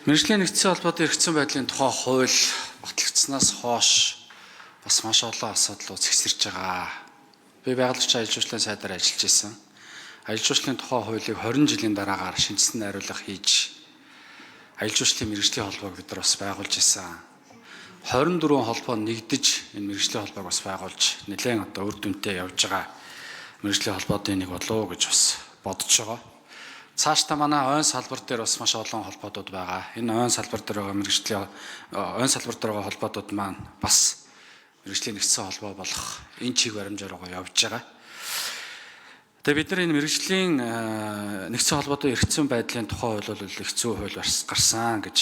Мэргэжлийн нэгдсэн холбоотын эргэцэн байдлын тухай хууль батлагдсанаас хойш бас маш олон асуудлууд зэгсэрч байгаа. Би байгаль орчин аялал жуулчлалын сайдаар ажиллаж исэн. Аялал жуулчлалын тухай хуулийг 20 жилийн дараагаар шинэчсэн найруулга хийж аялал жуулчлалын мэргэжлийн холбоог бид нар бас байгуулж исэн. 24 холбоо нэгдэж энэ мэргэжлийн холбоог бас байгуулж нэлээд одоо үр дүнтэй явж байгаа мэргэжлийн холбоодын нэг болов гэж бас бодож байгаа. Цаашдаа манай ойн салбар дээр бас маш олон холбоодууд байгаа. Энэ ойн салбар дээр байгаа мэргэжлийн ойн салбар дээр байгаа холбоодууд маань бас мэргэжлийн нэгдсэн холбоо болох энэ чиг баримжаар байгаа явж байгаа. Тэгээ бид нар энэ мэргэжлийн нэгдсэн холбоотой эргэцэн байдлын тухай хууль бол их зүй хууль гарсан гэж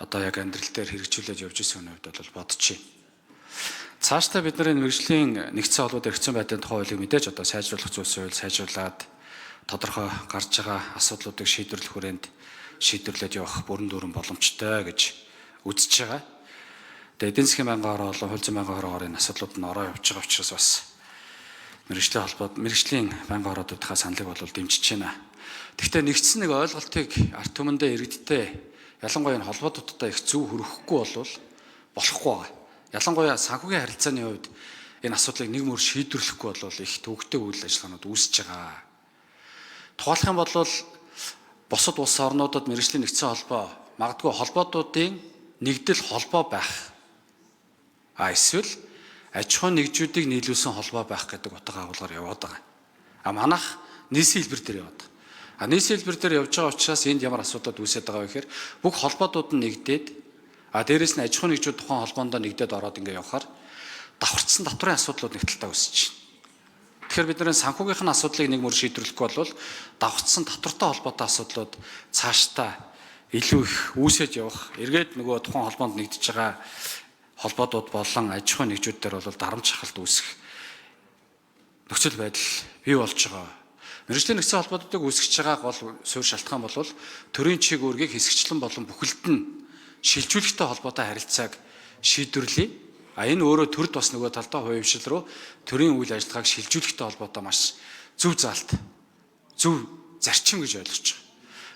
одоо яг амьдрал дээр хэрэгжүүлээд явж исэн хувьд бол бодож байна. Цаашдаа бид нар энэ мэргэжлийн нэгдсэн холбоотой эргэцэн байдлын тухай хуулийг мэдээж одоо сайжруулах зүйлс байвал сайжруулад тодорхой гарч байгаа асуудлуудыг шийдвэрлэх хүрээнд шийдвэрлээд явах бүрэн дүүрэн боломжтой гэж үзэж байгаа. Тэгээ эдийн засгийн байнгын хороо болон хууль зүйн байнгын хороогоор энэ асуудлууд нь ороо явж байгаа учраас бас мэргэжлийн холбоод мэргэжлийн байнгын хороодуудынхаа саналыг бол дэмжиж байна. Гэхдээ нэгдсэн нэг ойлголтыг ард түмэндээ иргэдтэй ялангуяа энэ холбоодуудтай их зөв хүргэхгүй болвол болохгүй байгаа. Ялангуяа санхүүгийн харилцааны хувьд энэ асуудлыг нэг мөр шийдвэрлэхгүй болвол их төвөгтэй үйл ажиллагаанууд үүсэж байгаа. Тухайлах юм бол бусад улс орнуудад мэргэжлийн нэгдсэн холбоо магадгүй холбоодуудын нэгдэл холбоо байх. А эсвэл аж ахуйн нэгжүүдийг нийлүүлсэн холбоо байх гэдэг утга агуулгаар яваад байгаа. А манайх нийсийн хэлбэр дээр яваад байгаа. А нийсийн хэлбэр дээр явж байгаа учраас энд ямар асуудлууд үүсээд байгаа вэ гэхээр бүх холбоодууд нь нэгдээд а дээрэс нь аж ахуйн нэгжүүд тухайн холбоондоо нэгдээд ороод ингэ явхаар давхарцсан татврын асуудлууд нэг талдаа үүсэж байна. Тэгэхээр бид нар санхүүгийнх нь асуудлыг нэг мөр шийдвэрлэхгүй бол давхцсан татвартай холбоотой асуудлууд цаашдаа илүү их үүсэж явах. Эргээд нөгөө тухайн холбоонд нэгдэж байгаа холбоодууд болон аж ахуйн нэгжүүд дээр бол дарамт шахалт үүсэх нөхцөл байдал бий болж байгаа. Мэргэжлийн нэгдсэн холбоодуудыг үүсгэж байгаа гол суурь шалтгаан бол төрийн чиг үүргийг хэсэгчлэн болон бүхэлд нь шилжүүлэхтэй холбоотой харилцааг шийдвэрлэе. А энэ өөрөө төрд бас нөгөө талдаа хувийн хвшил рүү төрийн үйл ажиллагааг шилжүүлэхтэй холбоотой маш зөв заалт, зөв зарчим гэж ойлгож байгаа.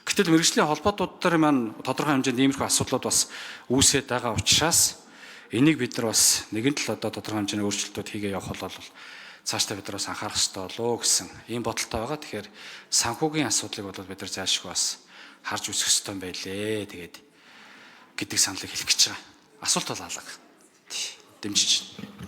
Гэтэл мэргэжлийн холбоотууд дээр маань тодорхой хэмжээнд иймэрхүү асуудлууд бас үүсээд байгаа учраас энийг бид нар бас нэгэн тал одоо тодорхой хэмжээний өөрчлөлтүүд хийгээ явах бол цаашдаа бид нар бас анхаарах ёстой болов уу гэсэн ийм бодолтой байгаа. Тэгэхээр санхүүгийн асуудлыг бол бид нар зайлшгүй бас харж үзэх ёстой юм байлээ. Тэгээд гэдэг саналыг хэлэх гэж байгаа. Асуулт бол алга. Дэмжиж байна.